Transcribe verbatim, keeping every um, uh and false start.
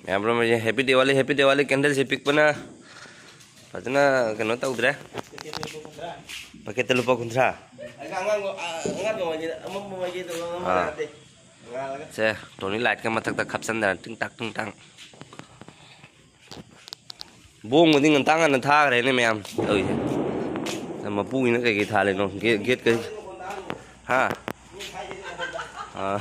ꯃꯌꯥꯝ ꯄꯨꯝꯅꯃꯛꯁꯦ happy Diwali, happy Diwali. ꯀꯦꯟꯗꯜꯁꯦ ꯄꯤꯛꯄꯅ ꯐꯖꯅ ꯀꯩꯅꯣ ꯇꯧꯗ꯭ꯔꯦ꯫ ꯄꯦꯀꯦꯠꯇ ꯂꯨꯄꯥ ꯀꯨꯟꯊ꯭ꯔꯥ꯫ ꯑꯉꯥꯡꯕ, ꯑꯉꯥꯡꯕ ꯃꯣꯏꯒꯤꯗ ꯑꯃꯝꯕ ꯃꯣꯏꯒꯤꯗ ꯑꯃ ꯑꯥ꯫ ꯅꯠꯇꯦ꯫ ꯉꯥꯜꯂꯒ꯫ ꯁꯦ, ꯇꯣꯅꯤ ꯂꯥꯏꯠꯀ ꯃꯊꯛꯇ ꯈꯞꯆꯟꯗꯅ ꯇꯤꯡ ꯇꯥꯛ ꯇꯤꯡ ꯇꯥꯛ꯫ ꯕꯣꯡꯕꯨꯗꯤ ꯉꯟꯇꯥ ꯉꯟꯅ ꯊꯥꯈ꯭ꯔꯦꯅꯦ ꯃꯌꯥꯝ ꯇꯧꯔꯤꯁꯦ꯫ ꯃꯄꯨꯒꯤꯅ ꯀꯩꯀꯩ ꯊꯥꯜꯂꯤꯅꯣ? ꯒꯦꯠ, ꯒꯦꯠ ꯀꯩ? ꯍꯥ? ꯑꯥ꯫